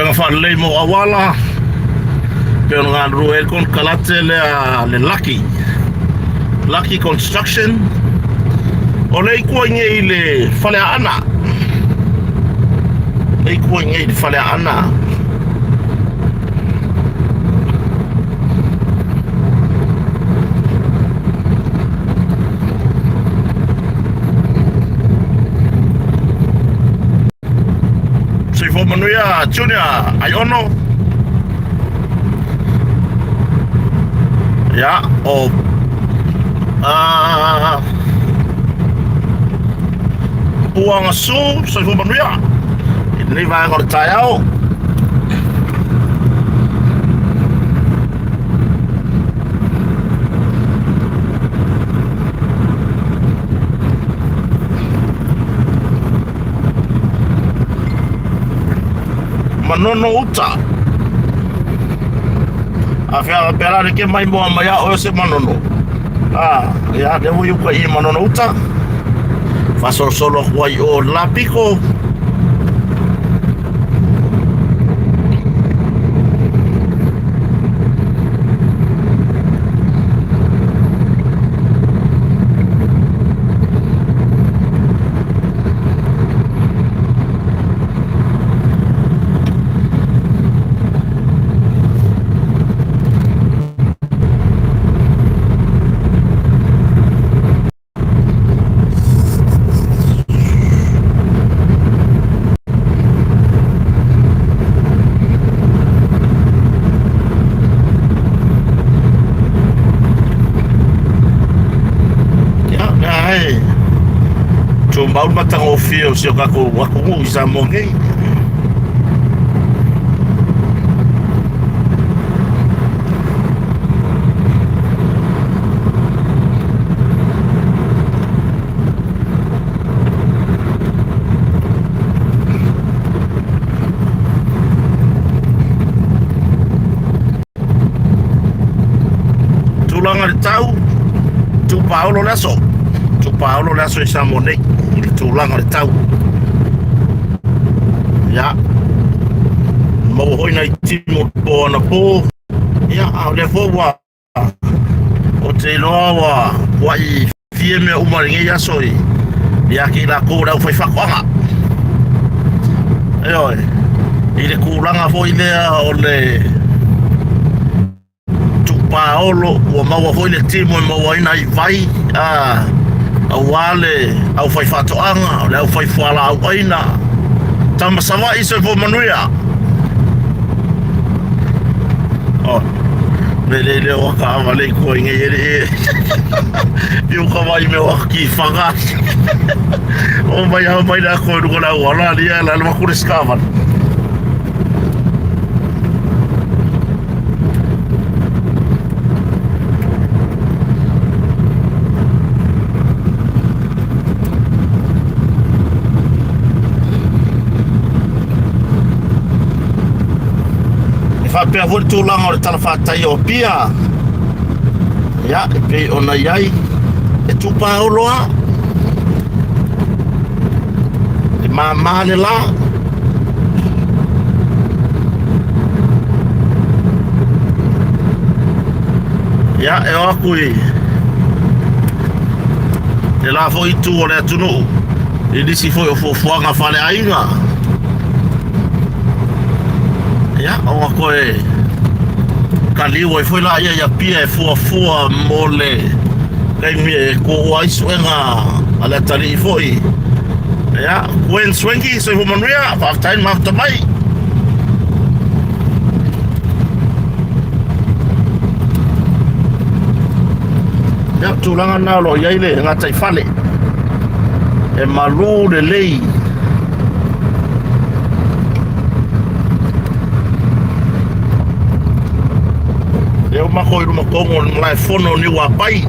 Galuega faalelei mo auala pei ona galulue ai le konekarate lea le Lucky Lucky Construction o le itu ai nei i le Faleaana le itu ai nei i le Faleaana Soifua manuia Junior Aiono. Ia, o uh, Puanga Su, soifua manuia. I lenei vaega o le taeao. Manono uta. A fea pea la ke mai moa mai a o se manono. A ia le ui uka i manono uta. Fasolosolo aku ai o la piko. Ia, mea e tumau le matagofie o si o tatou atunuu i Samoa nei. Tulaga i le tau, tupaolo le aso. Tupaolo le aso i Samoa nei, i le tulaga o le tau. Ia, maua foi nai timu o po anapo. Ia, a o lea foi ua Ou te iloa ua kuai fie mea uma i lenei aso i ia te i latou le aufai faatoaga. Ioe, i le tulaga foi lea o le tupaolo, ua maua foi le timu e mauaina ai vai, a, aua le aufai faatoaga, o le aufai fualaau aina. Tama Savaii, soifua manuia. Oh. Me le le o ka ava le ko inge ye le. Yo ka vai me o ki whanga. O mai au mai la ko lu la wala li la la ku le skava. E faapea foi le tulaga o le talafatai o Apia. Ia, e pei ona i ai, e tūpāolo lava. E māmā le lā. Ia, e o aku i le la foi itu o le atunuu i nisi foi o fuafuaga faaleaiga. Ia, ona toe kaliu ai foi laia i Apia e fuafua mo le taimi e tuua ai suega a le atalii foi. Ia, Gwen Swanky, soifua manuia, faafetai le mafuta mai. Ia, tulaga na o lo o i ai le gataifale. E malū lelei. Lea ua matou i luma tonu o le malaefono o Niuapai.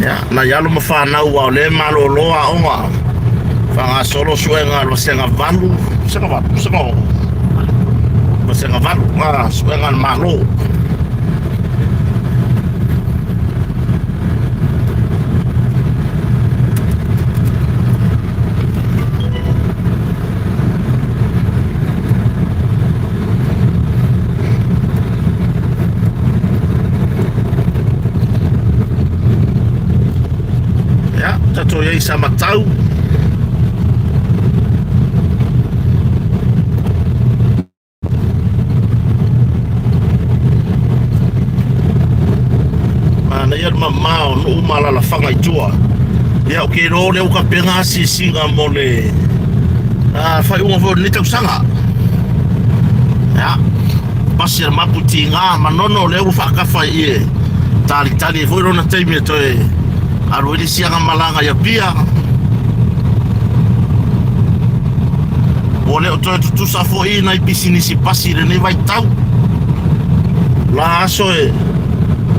Ia, nai alo ma fanau aua o lea e malolo aoga faagasolo suega a le vasega 8, vasega 8, vasega 6, vasega 8, ah, suega a le Malo. tatou i ai i Samatau. Manaia le mamao o nuu ma alaalafaga i tua. Ia ou te iloa o lea ua tapena asiasiga mo le faaiuga foi o lenei tausaga. Ia, pasi a le mapu tiga Manono o lea ua faatafa i i e talitali ai foi lona taimi e toe alu ai le isi ana malaga i Apia. Ua le o toe tutusa foi nai pisinisi pasi i lenei vaitau. La aso e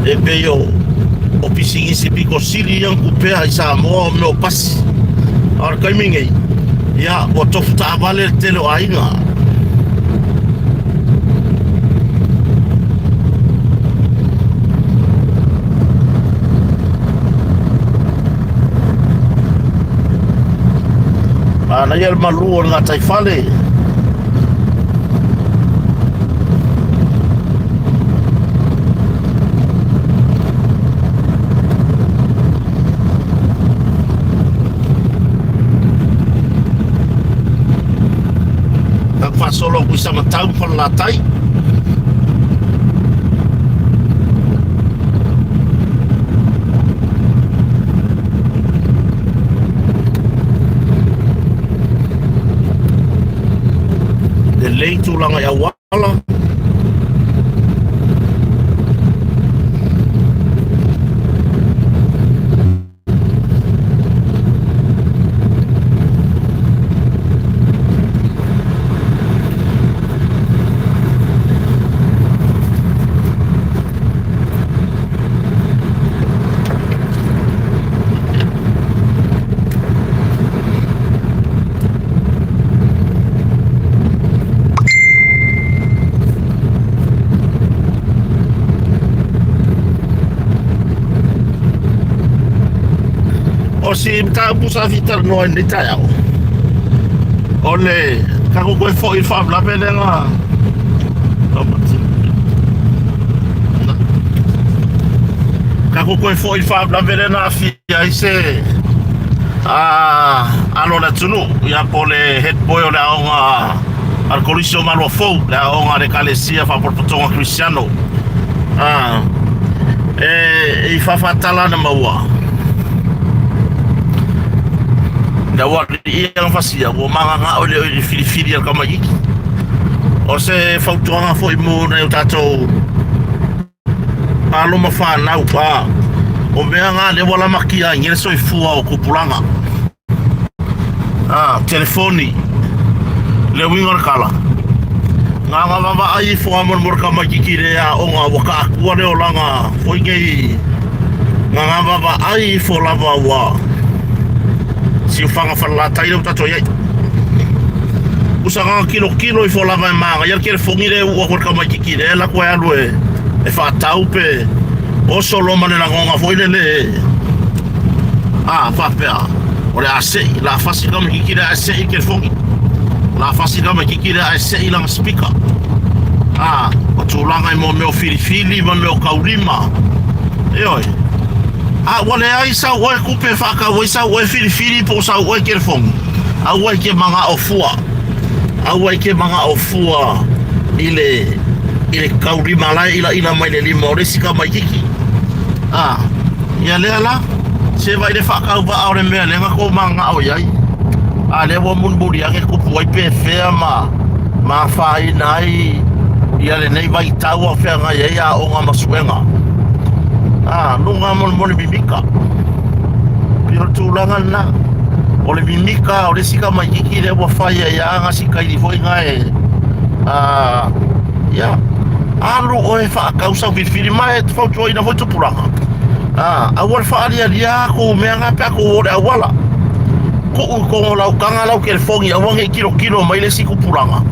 e pei o o pisinisi pito sili ia na tupea i Samoa o mea o pasi. A o le taimi nei, ia ua tofu taavale le tele o aiga. Manaia le malu o le gataifale. Tau faasolo atu i Samatau ma Falelatai. Lelei tulaga i auala. O si mataupu sa fitalanoa i lenei taeao, o le tatou toe foi i le faalavelave lea na tatou toe foi i le faalavelave lea na aafia ai se alo o le atunuu, ia po o le head boy o le aoga a le Kolisi o Maluafou, le aoga a le Ekalesia Faapolapotoga Kerisiano. E i faafaatala na maua le aualii ia na fasia ua magagao e le o i le filifili a le tamaitiiti. O se fautuaga foi mo nai o tatou alo ma fanau, o mea na lea ua lamatia ai nei le soifua o tupulaga. Telefoni, le uiga o le tala, na ona vaavaai ifo lava molemole tamaitiiti i le aoga ua taatua le olaga foi nei, na ona vaavaai ifo lava ua siufaga falelatai lea ua tatou i ai. Usa na ona tilotilo ifo lava e manaia le telefoni lea e uu atu e le tamaitiiti lea e alu atu e alu e faatau pe oso loa ma le lagona foi lele a faapea o le a sei la fasi tamaitiiti lea ae sei le telefoni, la fasi tamaitiiti lea ae sei lana speaker. A o tulaga i mo mea o filifili ma mea o taulima, ioe. A ua leai sau oe tupe e faatau ai sau oe filifili po o sau oe telefoni, aua e te manao fua, aua e te manao fua i le i le taulima la e ilaila mai le lima o le isi tamaitiiti. A ia lea la, se vaai le faatauvaa o le mea lea na tou mananao i ai. A lea ua mulimuli ane tupu ai pefea ma ma afaina ai ia lenei vaitau a o feagai ai aoga ma suega. A, luga molemole mimika. Pei o le tulaga lena. O le mimika o le isi tamaitiiti lea ua fai ai lava na sikaili foi na e a ia alu oe faatau sau filifili ma e fautuaina foi tupulaga. A, aua le faalialia atu mea na pe a tou o i le auala. Tuu i totonu o lau taga lau telefoni aua ne i tilotilo mai le isi tupulaga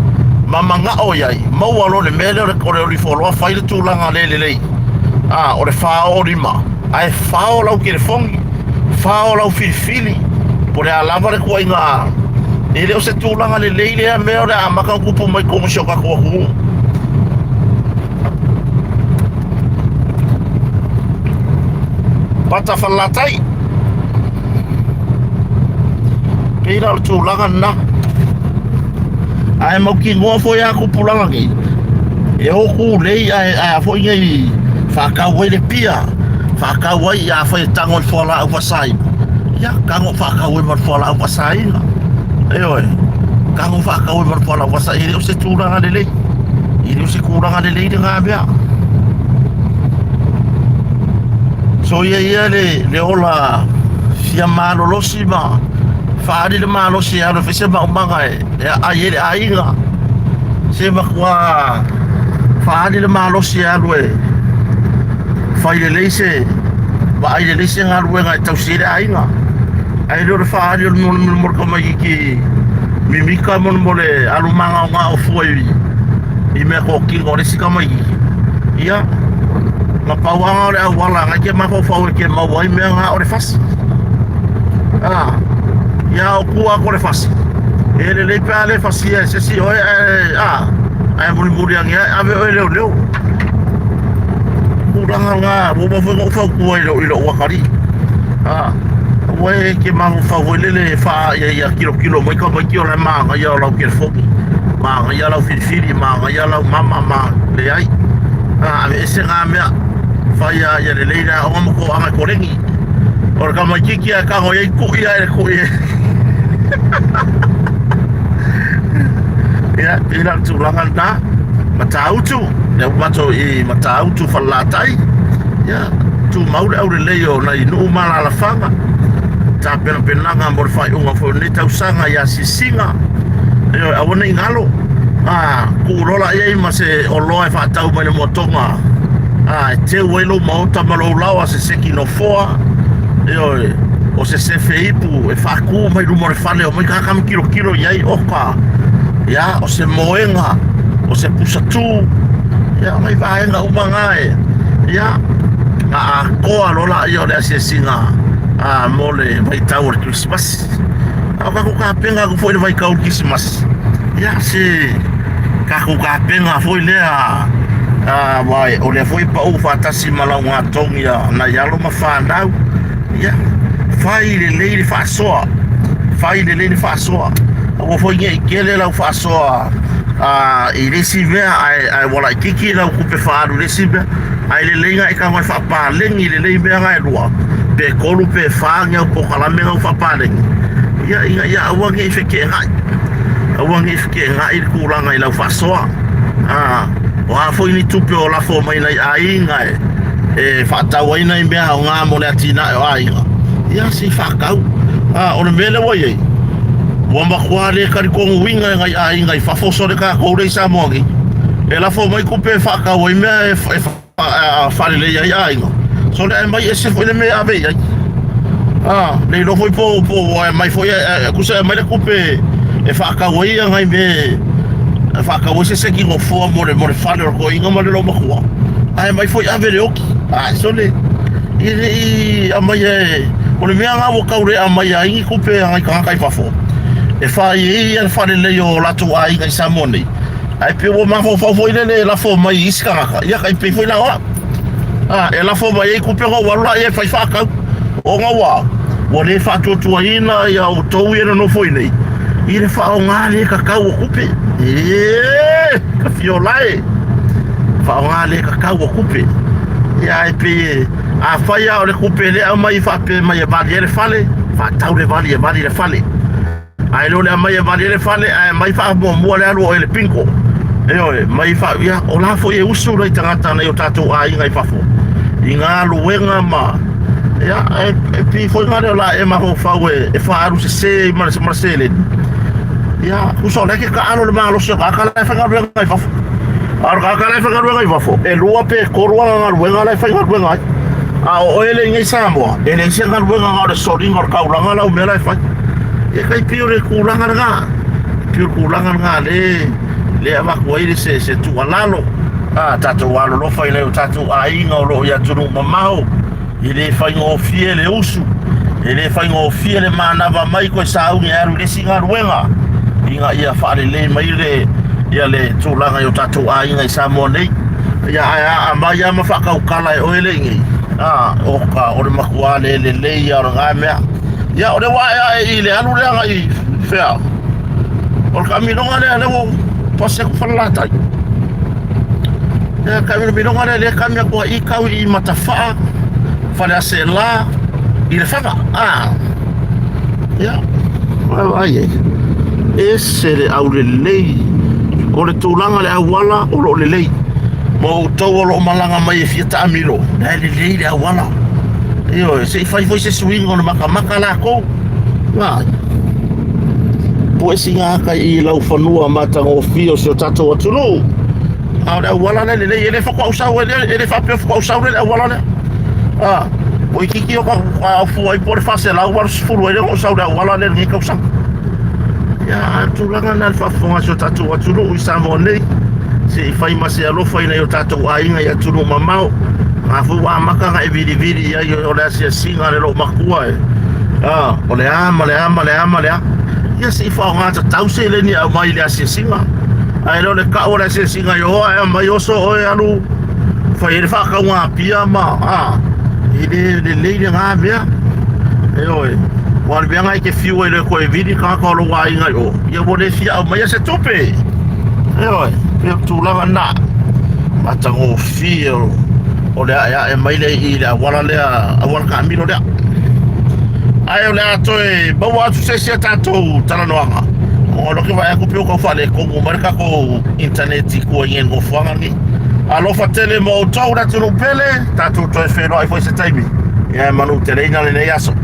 ma manao i ai, maua loa le mea lea o le olifoloa fai le tulaga le lelei. A, o le fao lima, ae fao lau telefoni, fao lau filifili, po o le a lava le tuuaiga. E le o se tulaga lelei lea mea o le a amata ona tupu mai totonu o si o tatou atunuu. Pata Falelatai. Pei la o le tulaga lena. Ae mautinoa foi a tupulaga nei, e o kulei ae ae a foi nei faatau ai le pia, faatau ai ia afai e tago i le fualaau faasaina, ia tago faatau ai ma le fualaau faasaina. Ioe, tago faatau ai ma le fualaau faasaina, e le o se tulaga lelei. E le o se tulaga lelei lena mea. Soia ia le, le ola fia malolosi ma faaali le malosi e alu e fai se maumaga e, e aai ai le aiga. Se matua faaali le malosi e alu e fai lelei se vaai lelei se galuega e tausi ai le aiga. Ae le o le faaali o le mo le tamaititi mimita mo le alu magaogao fua i, i mea totino a le isi tamaititi. Ia, na pau lava o le auala na e te mafaufau e te maua ai mea na o le fasi. Ah, ia o tua atu o le fasi. E lelei pe a le fasia e se isi oe ae a ae mulimuli ane ai ave oe leoleo. Tulaga na ua uma foi ona ou fautua i lou i lou atalii. Ah, aua e te mafaufau foi lele faa ia ia tilotilo mai tamaiti o la e manaia o lau telefoni, manaia lau filifili, manaia lau mama ma leai. Ah, aveese na mea. Fai a ia lelei le aoga ma toaga e koleni. O le tamaititi a e tago i ai kui a e le kui. Ia, pei la o le tulaga lena. Matautu, lea ua matou i Matautu Falelatai. Ia, tumau le aulelei o nai nuu ma alaalafaga. Tapenapenaga mo le faaiuga foi o lenei tausaga i asiasiga. Ioe, aua ne i galo. A, tuu loa la i ai ma se oloa e faatau mai le moatoga. A, e teu ai lou maota ma lou laoa se seki nofoa. Ioe, o se sefe ipu e faatu mai luma o le fale, omai tagata ma tilotilo i ai, oka. Ia, o se moega, o se pusatū, ia, o nai vaega uma na e, ia, na atoa loa laia o le asiasiga a, mo le vaitau o le Kerisimasi. A o tatou tapena atu foi i le vaitau o le Kerisimasi, ia, se tatou tapena foi lea, a, aua o lea foi e pau faatasi ma laugatogi a nai alo ma fanau. Ia, fai lelei le faasoa, fai lelei le faasoa. Aua foi ne i tele lau faasoa i le isi mea ae, ae ua laitiiti lau tupe faaalu i le isi mea. Ae lelei na e tago e faapaleni lelei mea na e lua, pe tolu pe fa ni au polokalame na ua faapaleni. Ia, ina ia aua ne i feteenai. Aua ne i feteenai le tulaga i lau faasoa. O a foi ni tupe o lafo mai nai aiga e, e faatau ai nai mea aoga mo le atinae o aiga, ia se i faatau. A, o le mea lea ua i ai, ua matua le talitonuina e nai aiga i fafo sole tatou lea i Samoa nei, e lafo mai tupe e faatau ai mea e, e faaleleia ai aiga, sole ae mai ese foi le mea e ave i ai. A, le iloa foi po, po ua aumai foi, tusa e aumai le tupe e faatau ai nai mea e faatau ai se seki nofoa mo le, mo le fale o le toeaina ma le loomatua, ae aumai foi ave le oti. Ae sole, e le i aumaia e, o le mea lena ua tau le aumaia ai ni tupe a nai tagata i fafo, e fai ai le faaleleia o latou aiga i Samoa nei, Ae pei ua mafaufau foi lele e lafo mai i isi tagata, ia tai pei foi la o au. A, e lafo mai ai tupe ona ou alu laia e fai faatau. Ona ua, ua le faatuatuaina ia outou ia e nonofo i nei, i le faaaoga le tatau o tupe. E, ka fiola e, faaaoga le tatau o tupe. Ia ae pei e, afai lava o le tupe lea e aumai faapea mai e vali ai le fale, faatau le vali e vali le fale. Ae le o le aumai e vali ai le fale, ae aumai faamuamua le alu o oe i le bingo. Ioe, mai fa, ia, o la foi e usu nai tagata nai o tatou aiga i fafo i galuega ma, ia, e, e pei foi lea o la e mafaufau e, e faaalu sese ma le, ma le seleni. Ia, tusa o lea ke taalo le malosi o tagata la e faigaluega i fafo. A o le tagata la e faigaluega i fafo, e lua pe tolu ana galuega la e faigaluega ai. A o oe le i nei Samoa, e leai se galuega na o le soliga o le taulaga lau mea la e fai. E tai pei o le tulaga lena, pei o le tulaga lena le le avatu ai le se, se tuualalo. A tatou alolofa i nai o tatou aiga o lo o i atunuu mamao, e le faigofie le usu, e le faigofie le manava mai toe sauni e alu i le isi galuega, ina ia faalelei mai le, ia le tulaga i o tatou aiga i Samoa nei. Ia ae a aumai lava ma faatautala e oe le i nei, a, oka, o le matua le lelei lava o lena mea. Ia, o lea ua aeae i le alu lea agai fea. O le taamiloga lea, lea ua pasi atu Falelatai. Ia, taamiloga lea, lea taami atu ai i tau i Matafaa, Faleaseela, i Lefaga. Ah. Ia, vaai ai. Ese le aulelei. O le tulaga le auala o lo o lelei. Ma outou o lo o malaga mai e fia taamilo, la e lelei le auala. Ioe, se i fai foi se suiga o le makamaka lakou. Vaai. Puesiga aka i laufanua matagofie o si o tatou atunuu. A o le auala lea lelei, e le faatoa ou sau, e le faapea faatoa ou sau lea i le auala lea. A, toeitiiti o au fua ai po o le 480 ai lea ona ou sau i le auala lea i lenei tausaga. Ia, a o le tulaga lena i le faafofoga a si o tatou atunuu i Samoa nei, se i fai ma se alofa i nai o tatou aiga i atunuu mamao. A foi ua amata ona e vilivili i ai o le asiasiga a le loomatua e, a, o le a ma le a ma le a ma le a. Ia se i faaaoga tatau seleni e aumai i le asiasiga. Ae le o le tau o le asiasiga i o ae aumai oso oe alu fai ai le faatauga Apia ma a e le lelei lena mea. Ioe, aua o le mea lena e te fiu ai loa e toe vili tagata o lou aiga i o, ia ua le fia aumaia se tupe. Ioe, pei o le tulaga lena matagofie o le aeae mai lea i le auala lea, auala taamilo lea. Ae o le a toe maua atu se isi a tatou talanoaga. O lea ou te vaai atu pei ua tau faaletonu mai le tatou internet i tua i le nofoaga lenei. Alofa tele mo outou le atunuu pele, tatou toe feiloai foi se taimi. Ia e manuteleina lenei aso.